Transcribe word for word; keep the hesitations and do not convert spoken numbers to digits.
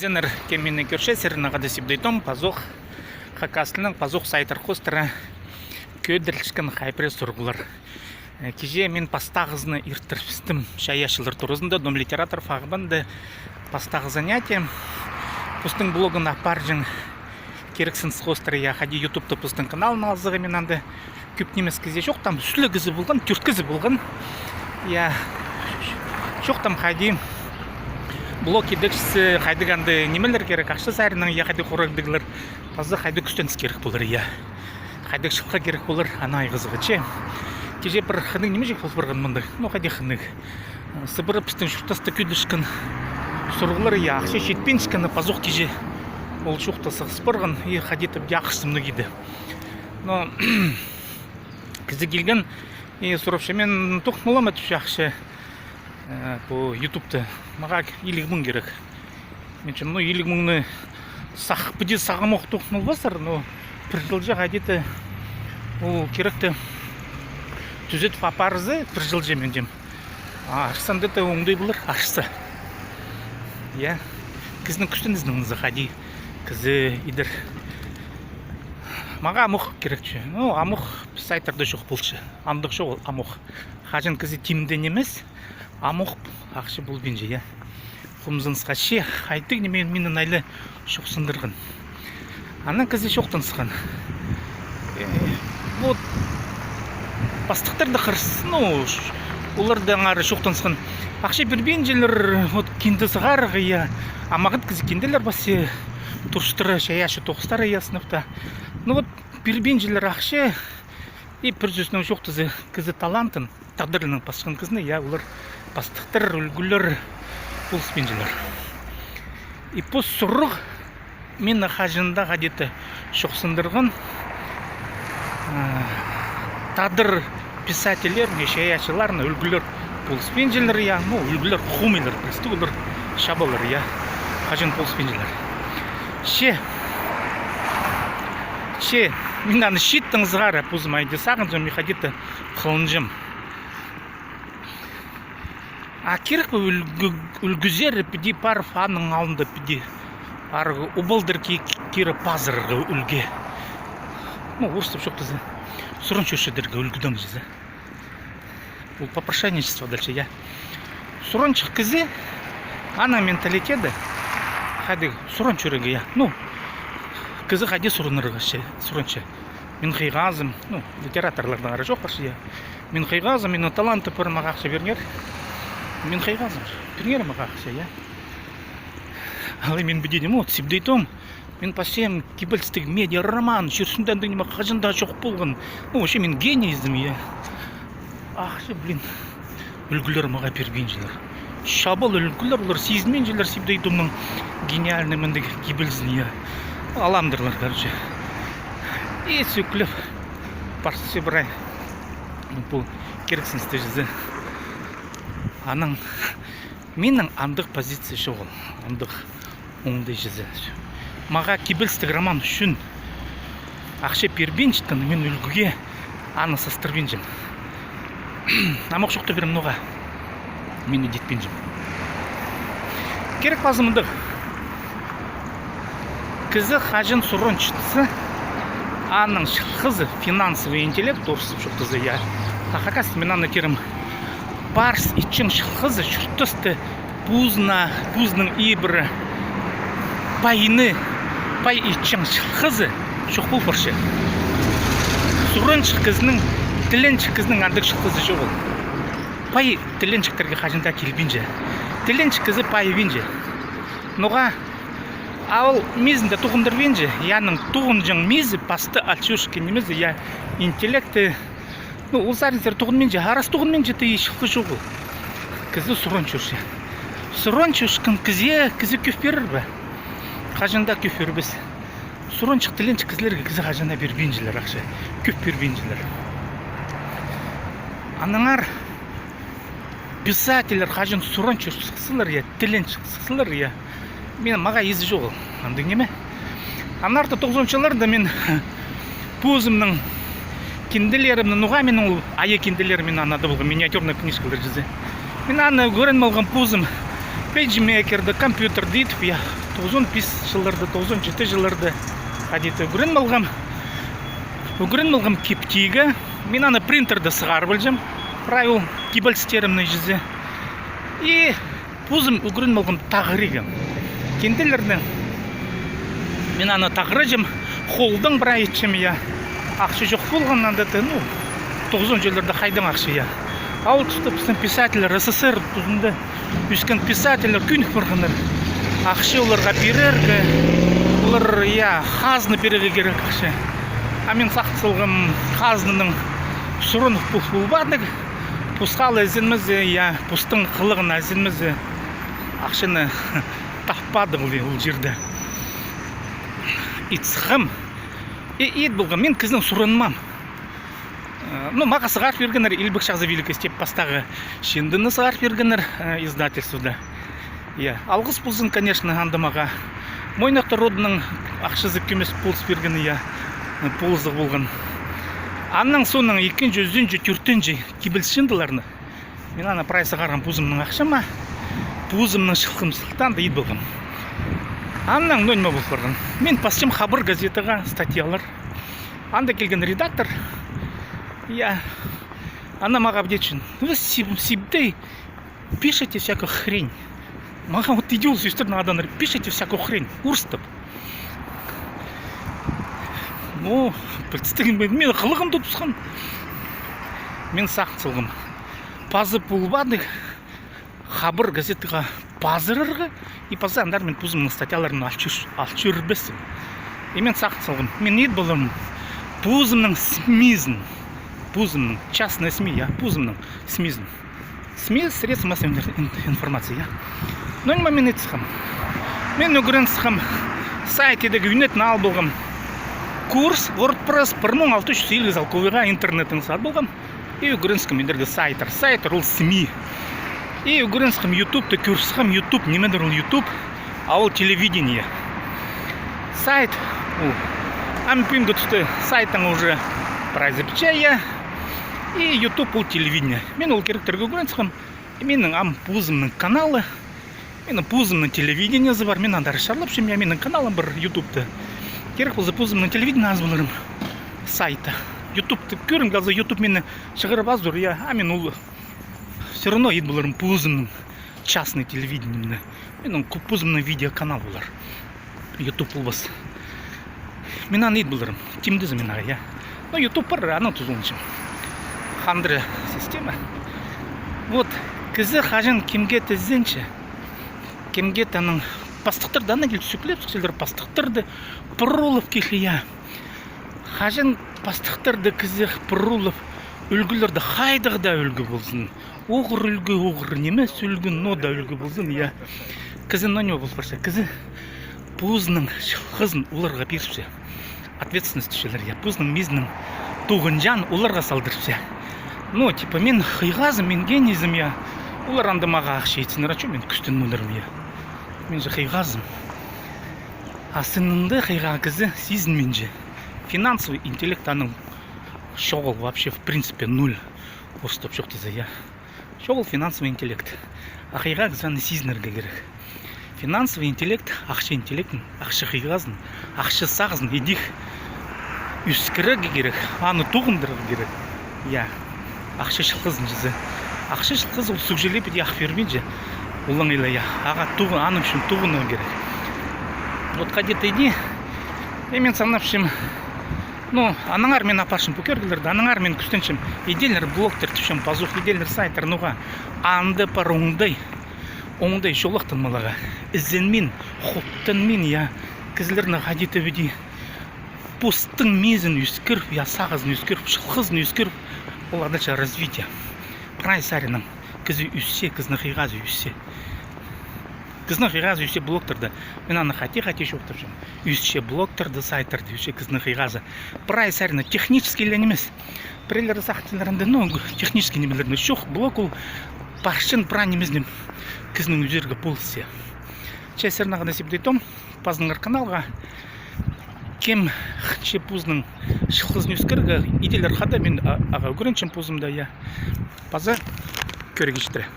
Сірер, кем мині кӧрче, сірернең хада Сибдей Том, пазох хакас тілінең, пазох сайтар хоостыра кӧдірілчеткен хай пірее сурығлар. Э, кичее мин пастағызын иртірібістім чайаачылар туразында, дом литераторов ағбанда пастағы занятие. Постың блогын апарҷаң кирексінзер хоостыра, я, хайди ютубта постың каналын алзаға, мин анда кӧп нимес кізі чоохтаам, ӱс ле кізі полған, тӧрт кізі полған. Я, чоохтаам, хайди блог идекчізі, хайдағ андағ нимелер кирек, ахча саринаң, я, хайдағ хорағдағлар. Паза хайдағ кӱстеніс кирек полар, я. Хайдағ чылға кирек полар, аны айғазығ. Че, кичее пір хынығ нимеҷек пол парған мындағ. Ну, хайди хынығ. Сыбыра пістің чуртаста кӧдірілчеткен сурығлар, я, ахча читпинчеткені пазох кичее ол чоохта сығыс парған, и хайди тіп, я, ахча мындағ иді. Но кізі килген и сурапча, мин тоғынмаам, тіпче, ахча, э, пу ютубта. Мағаа илиг муң кирек. Мин тим, ну, илиг муңны сах, піди сағам ох тоғынмалбассар, ну, пір чылҷа хайди-да ол киректі тӱзедіп апарза, пір чылҷа, мин тим. А, арса анда даа оңдай полар, арса. Я. Кізінің кӱстенізінең за хайди кізі идер. Мағаа амох кирекче. Ну, амох сайтарда чох полча. Андағ чоғыл амох. Хаҷан кізі тимде нимес, амох ахча полбинча, я. Хомзынысха. Че, хайдағ ниме мині айлап чохсындырған. Анаң кізі чоохтанысхан. Э, вот, пастыхтар даа хырыс, ну, ш-, олар даа аңар чоохтанысхан. Ахча пирбинчелер, вот, кинде сығарарға, я. А мағат кізі кинделер пасча, турыстыра, чайаачы тоғыстар, я, сынап та. Ну вот, пирбинчелер ахча, и пір сӧснең чоохтаза, кізі талантын, тағдырынаң пасчатхан кізіні, я, олар пастыхтар, ӱлгӱлер полыспинчалар. И пу сурығ мині хаҷан даа хайди-да чохсындырған, э, тадар писательлеріне, чайаачыларына ӱлгӱлер полыспинчалар, я, ну, ӱлгӱлер хомайлар, пілістіг, олар чабалар, я, хаҷан полыспинчалар. Че, че, мин аны чииттең сығара позым айда сағынчам, и хайди-да хылынчам. А кирек пе ӱлгӱ-, ӱлгӱзер піди парып, аның алнында піди арғы обалдар ки-, кирі пазырарға ӱлгӱ. Ну, орыстап чоохтаза, суран чӧрчедерге ӱлгӱдең чізе. Ол попрошайничество дальше, я. Суранҷых кізі, аның менталитеті хайдағ, суран чӧрерге, я. Ну, кізі хайди суранарға че, суранча. Мин хыйғазым, ну, литераторлардаң ара чох парча, я. Мин хыйғазым, минің таланты пар, мағаа ахча пиріңер. Мин хыйғазым, пиріңер мағаа ахча, я. Алай мин піди тим, вот, Сибдей Том. Мин пасчам кибелістіг медиа роман, чир ӱстӱнде андағ ниме хаҷан даа чох полған. Ну, вообще, мин генийзім, я. Ахча, блин. Ӱлгӱлер мағаа пирбинчелер. Чабал ӱлгӱлер, олар сизінминчелер Сибдей Томның гениальный мындағ кибелізін, я. Аламдырлар, короче. И сӧклеп парча прай. Пу кирексіністі чізе. Анаң минің андағ позиция чоғыл. Андағ оңдай чізе. Мағаа кибелістіг роман ӱчӱн ахча пирбинчеткенде, мин ӱлгӱге аны састырбинчам. Амох чоохтап пирем, ноға мин идетпинчем. Кирек пазы мындағ. Кізі хаҷан суранчатса, аның чылғызы, финансовый интеллект, орыстап чоохтаза, я. А хакас, мин аны кирем, парыс итчең чылғызы чуртаста позына, позының ибіре пайны, пай итчең чылғызы чох пол парча. Суранҷых кізінің, тіленҷік кізінің андағ чылғызы чоғыл. Пай тіленҷіктерге хаҷан даа килбинче. Тіленҷік кізі пайыбинча. Ноға? А ол мизінде тоғындырбинча, аның тоғынҷаң мизі пасты алчушка нимезі, я, интеллекті. Ну, ол саринзар тоғынминча, а раз тоғынминча, то и чылғы чоғыл. Кізі суран чӧрче. Суран чӧрчеткен кізее кізі кӧп пирер бе? Хаҷан даа кӧп пирбес. Суранҷых, тіленҷік кізілерге кізі хаҷан даа пирбинчелер ахча. Кӧп пирбинчелер. Аннаңар писательлер хаҷан суран чӧр сыхсалар, я, тіленҷік сыхсалар, я. Мин, мағаа изі чоғыл андағ ниме. Аннаңар тоғызонынҷы чылларда мин позымның кинделерімні, ноға минің ол ая кинделерім, мин аны адап алғам миниатюрный книжкалар чізе. Мин аны кӧріп алғам позым пейджмейкерде, компьютерде итіп, я. Тоғызон пис чылларда, тоғызон читі чылларда хайди-да ӱгреніп алғам. Ӱгреніп алғам киптирге. Мин аны принтерде сығарып алҷам. Прай ол кибелістерімнің чізе. И позым ӱгреніп алғам тағырирға. Кинделерні мин аны тағырҷам, холдаң прай итчем, я. Ахча чох полған анда, ну, тоғызон чылларда хайдаң ахча, я. А ол туста пістің писательлер, СССР тузында ӧскен писательлер кӧнік парғаннар. Ахча оларға пирерге, олар, я, хазна пирерге кирек ахча. А мин сағын салғам, хазнаның сурынып пол-, полбадығ. Пос хала ізенмезе, я, постың хылығына ізенмезе, ахчаны таппадығ ол, ол чирде. Ит сыххам. И, ит полғам, мин кізінең суранмаам. Э, ну, мағаа сығарып пиргеннер «Илбек Чағзы», «Великая степь» пастағы чыындыны сығарып пиргеннер, э, издательствода. Я, алғыс ползын, конечно, анда мағаа. Мойнахтар родының ахчазы кӧмес полыс пиргені, я, э, полызығ полған. Аннаң соонаң ікінҷі, ӱзінҷі, тӧртінҷі кибеліс чыындыларны мин аны прай сығарғам позымның ахчама, позымның чылғым-сылтаанда ит полғам. Аннаң, ну, ниме пол парған. Мин пасчам «Хабар» газетаға статьялар. Анда килген редактор. Я. Ана мағаа тіпче: «Вы, Сиб-, Сибдей, пишете всякую хрень». Мағаа вот иди ол сӧстерні, аданнар: «Пишете всякую хрень». Орыстап. Ну, представь, мин, мин хылығым тутысхан. Мин сағын салғам. Пазып полбадығ «Хабар» газетаға пазырарға, и паза андар мин позымның статьяларымны ал чӧр-, ал чӧрбеспін. И мин сағын салғам. Мин ит поларым позымның СМИзін. Позымның, частный СМИ, я, позымның СМИзін. СМИ — средства массовой ин-, ин-, информации, я. Ну, ниме мин ит сыххам. Мин ӱгрен сыххам, сайт идерге ӱнетін ал полғам. Курс WordPress пір муң алты чӱс илиг салковайға интернеттең садып алғам. И ӱгрен сыххам идерге сайттар. Сайттар — ол СМИ. И ӱгрен сыххам Ютубты, кӧр сыххам, Ютуб нимедір ол, Ютуб. А ол телевидение. Сайт ол. Ам пӱӱнгі туста сайттаң уже прайзы пілче, я. И Ютуб — ол телевидение. Мин ол киректерге ӱгрен сыххам. И минің ам позымның каналы, минің позымның телевидениезі пар, мин андар чарлапчам, я, минің каналым пар Ютубта. Кирек полза, позымның телевидениезі поларым, сайты. Ютубты кӧрім, алза, Ютуб мині чығарып азар, я, а мин ол всё равно ит поларым позымның частный телевидениемні. Минің ку-, позымның видеоканал полар. Ютуб полбас. Мин аны ит поларым. Тимдезі мин ағаа, я. Ну, Ютуб пар, анаң тузаланчам. Хандыра система. Вот, кізі хаҷан кемге-де ізенче, кемге-де, анаң пастыхтарды, анаң киліп сӱклеп сыхчалар, пастыхтарды пырулап килче, я. Хаҷан пастыхтарды кізі пырулап, ӱлгӱлерді, хайдағ даа ӱлгӱ ползын, оғыр ӱлгӱ, оғыр нимес ӱлгӱ, ноо даа ӱлгӱ ползын, я. Кізі, ну, ниме пол парча, кізі позының чылғызын оларға пирче. Ответственность тіпчелер, я, позының мизінең тоғынҷаң оларға салдырча. Ну, типа, мин хыйғазым, мин генийзім, я. Олар анда мағаа ахча итсіннер, а чо мин кӱстенминерім, я. Мин же хыйғазым. А сынында хыйға кізі сизінминче. Финансовый интеллект аның чоғыл вообще, в принципе, нуль. Орыстап чоохтаза, я. Чоғыл финансовый интеллект. А хыйға кізі аны сизінерге кирек. Финансовый интеллект, ахча интеллектін, ахча хыйғазын, ахча сағызын идӧк ӧскірерге кирек, аны тоғындырарға кирек. Я, ахча чылғызын чізе. Ахча чылғызы ол сӱгӱлеп иди ах пирбинче. Олаңай ла, я. Ағаа тоғы-, аның ӱчӱн тоғынарға кирек. Вот хайди-да иди. И мин санапчам, ну, аннаңар мин апарчам пу кӧріглерді, аннаңар мин кӱстенчем. Идерлер блогтар тіпчем, пазох идерлер сайттар, ноға. Анда пар оңдай, оңдай чолахтанмаларға. Ізенмин, хоптанмин, я, кізілерні хайди-да иди постың мизін ӧскіріп, я, сағызын ӧскіріп, чылғызын ӧскіріп, ол адалча развитие. Прай саринаң кізі ӧсче, кізінің хыйғазы ӧсче. Кізінің хыйғазы ӧсче блогтарда. Мин аны хати-хати чоохтапчам. Ӧсче блогтарда, сайттарда ӧсче кізінің хыйғазы. Прай саринаң, технический ле нимес. Пірелері сағынчалар анда, ну, технический нимелерні. Чох, блог ол парчан прай нимезінең кізінің ӧзерге полысча. Че сірернең хада Сибдей Том, пазыныңар каналға. Кем хынча позының чылғызын ӧскірерге, идерлер хада, мин а-, ағаа ӱгренчем позым даа, я. Паза кӧрерге читіре.